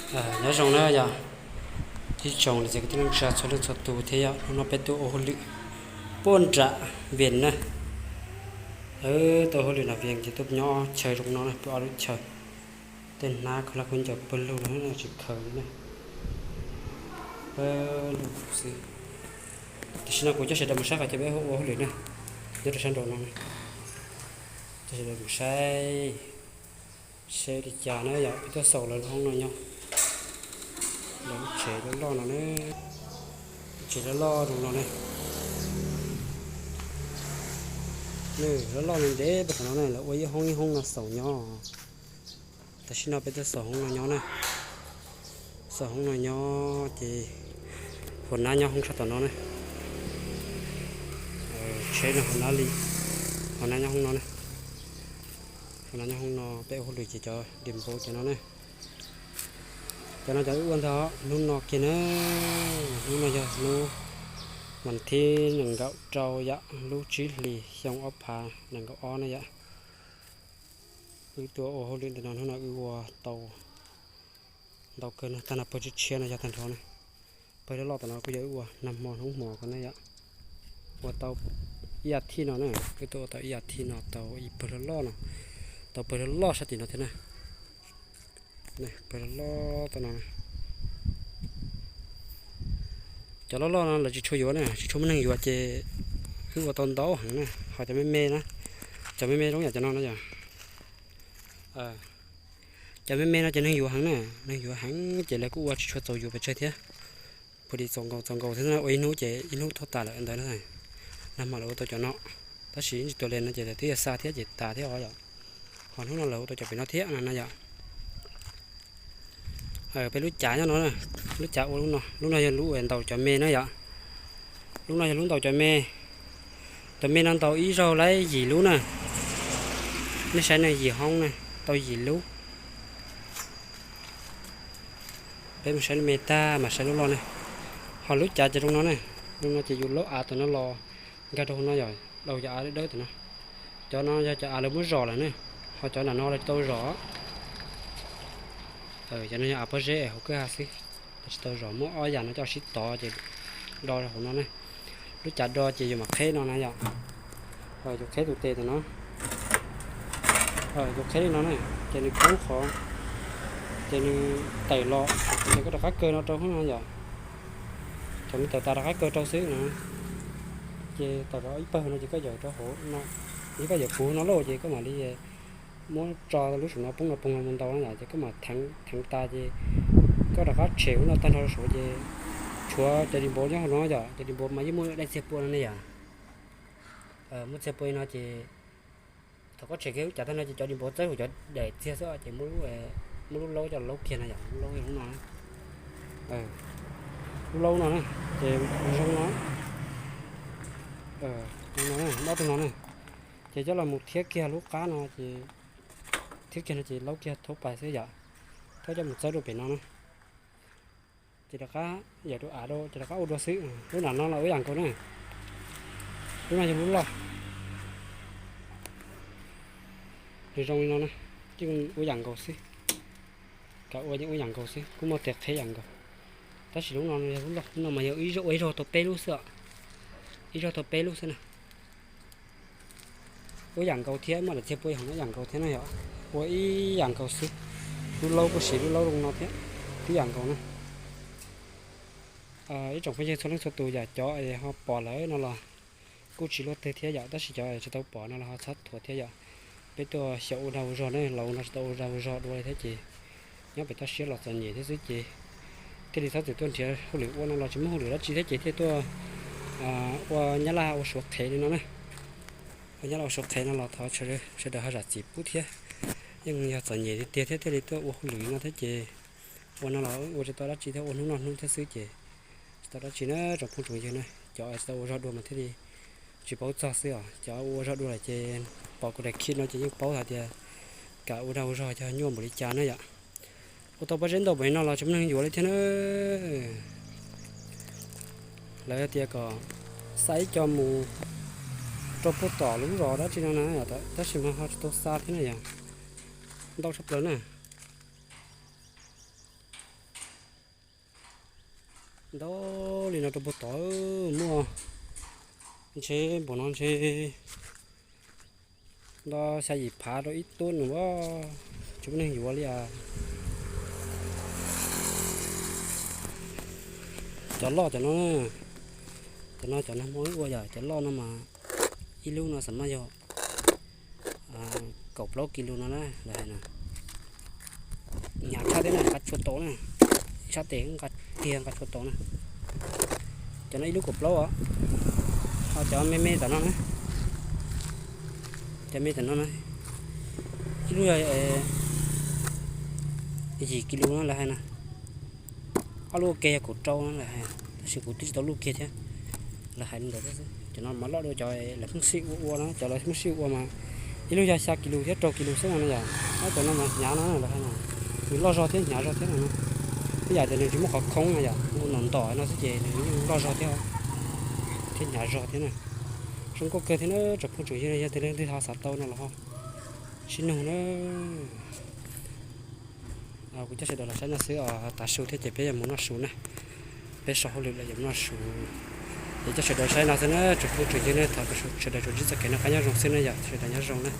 Nyob zoo na yog ib tsoom niam txiv kwv tij neej tsa txhua leej txhua tus thiab yog hnub no peb tuaj ua hauj lwm puag nram Vias na. Tuaj ua hauj lwm nram Vias ces tuaj nyob chaw zoo no na, pw ob lub chaw. Tej hnab khaub hlab khaub ncaws pawg lug no tsis khaws li na. Pawg lug xwb. Tam sim no kuv coj sawv daws mus saib qhov chaw peb ua hauj lwm na, nyob rau sab nraud no. Coj sawv daws mus saib seb li cas na yom, peb tuaj xaus lawv lub hoob no nyob, lawv lub tsev loj loj no na, lub tsev loj loj zoo no na. Loj loj ntev ntev puag tom no na, lawv ua ib hoob ib hoob no xaus nyob. Tam sim no peb tuaj xaus hoob no nyob na. Xaus hoob no nyob ces hauv nab nyob hoob sab tom no na. Tsheb no hauv nab li, hauv nab nyob hoob no na. Hauv nab nyob hoob no, peb ua hauj lwm ces cov diav npaum cov no na. Cov no cov wb ua ntag, hnub no kiag na. Hnub no yog hnub vas thib nees nkaum rau yom, lub tsib hlis xyoo ob phav nees nkaum ob na yom. Wb tuaj ua hauj lwm ntawm no, hnub no wb ua tau ntau kawg no, tag no pawg tshiab tshiab no yog tag nrho na. Pawg loj loj tom no kuj yog wb ua nag hmo hnub hmo ko na yom. Ua tau ib as thiv no na, wb tuaj ua tau ib as thiv no tau ib pawg loj loj no, tau pawg loj loj sab tim no thiab na. Pawg loj loj tom no. Cov loj loj no lawv tsis tshua yuav na, tsis tshua muaj neeg yuav ces wb ua tau ntau heev na. Ho cov me me na, cov me me zoo yam cov no no yog, cov me me no ces neeg yuav heev na, neeg yuav heev ces lawv kuj ua tsis tshua txaus yus pes tsawg thiab. Pus li txaus nkaus txaus nkaus thiab na, ua ib hnub ces ib hnub thauj tas lawm ntawd na. Nag hmo lawv ua tau cov no, tab sis tsis tuaj li no ces twb yog xa thiab ces tas thiab os yom. Ho hnub no lawv ua tau cov pem no thiab no na yom. Peb lub cav nyob no, lub cav ua lub no, lub no yog lub ntaus cov me na yom. Lub no yog lub ntaus cov me. Cov me no ntaus ib zaug laib yim lub na. Nej saib ne, yim hoob ne, tau yim lub. Peb mus saib lub me tag mas saib lub loj ne. Ho lub cav ces zoo no ne, zoo no ces yus laub av tom no los nkag rau hauv no yom, daus cov av dawb dawb tom no. Cov no yog cov av lawv muab zom lawm ne, ho cov nram no lawv tsis tau zom. Cov no yog av pob zeb hauv kwj ha xwb, lawv tsis tau zom, muab ob yam no coj sib tov ces do rau hauv no ne. Lub cav do ces yus mam qheb no na yom. Yus qheb tus tes tom no, yus qheb li no ne, ces nws poob qhov, ces nws tawm los, ces koj rov qab kaw no rau hauv no yom. Thaum nws tawm tas rov qab kaw rau xwb no, ces tawm rau ib pawg no ces koj yawm rau hauv no, yog koj yawm puv no lauj ces koj mam li muab tso lub saum no poob no poob no mus ntaus no yom, ces koj mam theev tas ces koj rov qab tshem lub no tag nrho saud ces tshuav cov di npav nyob hauv no yom, cov di npav mas yeej muaj daim txiag pua no ne yom. Muaj txiag pua li no ces thaum koj tshem kiag lub cav tag no ces cov di npav txawb hauv cov daim txiag xwb ces muab lub laub coj laub kiag no yom, lub laub lub no, lub laub no na, ces zoo no, no, mob rau no na, ces coj los mus thiab kiag lub qab no ces thiab kiag no ces laub kiag thaub pais xwb yom, thiab coj mus txawb rau pem no na. Ces rov qab yawm rau av rau ces rov qab ua dua xwb. Lub nram no los ua ib yam nkaus na. Lub no yog lub loj, nws zoo li no na, yeej ua yam nkaus xwb. Kav ua yeej ua yam nkaus xwb, kuj muaj tes qheb yam nkaus. Tab sis lub no yog lub loj, lub no mas yog ib zaug ua ib zaug tau peb lub xwb os. Ib zaug tau peb lub xwb na. Ua yam nkaus thiab, muaj daim txiag pua hauv ib yam nkaus thiab na yom. Ua ib yam nkaus xwb. Lub laub kuj siv lub laub zoo no thiab, tib yam nkaus na. Ib tsoom phooj ywg txhua leej txhua tus yom, cov ho pom lawm no los kuj tsis luaj twg thiab yom, tab sis cov tsis tau pom no los ho txhob thuam thiab yom. Peb tuaj xyaum ua dag ua zog ne, laus no tsis tau ua dag ua zog dua li thiab ces nyob pem toj siab los txom nyem thiab xwb ces thiaj li txhob txwm tuaj nrhiav hauj lwm ua no los tsis muaj hauj lwm dab tsi thiab ces thiaj tuaj ua Nyab Laj ua Suav qhev li no na. Ua Nyab Laj ua Suav qhev no los thov sawv daws ho zam txim pub thiab. Yeej yog txom nyem tiag tiag thiab thiaj li tuaj ua hauj lwm no thiab ces ua no los ua tsis tau dab tsi thiab, ua hnub noj hnub thiab xwb ces tsis tau dab tsi na tsoom phooj tsoom ywg na. Cov tsis tau ua zog dua mas thiaj li tsis paub txog xwb os, cov ua zog dua lawm ces pom kuv daim khib no ces yeej paub hais tias kam ua dag ua zog yog nyuaj npaum li cas na yom. Ua tau pob zeb ntau npaum li no los tsis muaj neeg yuav li thiab na. Lawv tias kom xa ib co mus rau puag tom lub zos dab tsi no na, tab sis mas ho tsis tau xa thiab na yom. Ntau tshaj plaws na. Ntau li no rau puag tod, muaj ntshe npaum no ntshe nto xya yim phav rau ib tub no, tsis muaj neeg yuav li as. Cov loj cov no, cov no cov nag hmo ua yom, cov loj no mas ib lub no xam maj yog kaum plaub kis lus no na, lawv hais na. Hnyav tshaj thiab na, nqa tshua tau na, ib sab tes nqa tiag nqa tshua tau na. Cov no ib lub kaum plaub os, ho cov me me tom no na, cov me tom no na, ib lub yog yim kis lus no lawv hais na. Ob lub ua ke yog kaum rau no lawv hais, tab sis kuv twb tsis tau luj kiag thiab. Lawv hais li ntawd xwb, cov no mas loj dua cov lawv Hmoob Sij ua ua no, cov lawv Hmoob Sij ua mas ib lub yog xya kis lus thiab rau kis lus xwb no yom. Ob cov no mas hnyav no lawv hais no, nws loj zog thiab hnyav zog thiab no. Ib yam tias nws tsis muaj qhov khoob no yom, ua nom ntov no xwb ces nws yeej loj zog thiab, thiab hnyav zog thiab na. Zoo nkauj kawg thiab na tsoom phooj tsoom ywg, yog tias leej twg ho xav tau no los ho sib nug na. Kuv coj sawv daws los saib no xwb os, tav su thiab ces peb yuav mus noj su na. Peb so hauj lwm lawm yuav mus noj su. Ces coj sawv daws saib no xwb na tsoom phooj tsoom ywg na, thov kom sawv daws tsuas ntsib txoj kev noj qab nyob zoo xwb na yom, sawv daws nyob zoo na.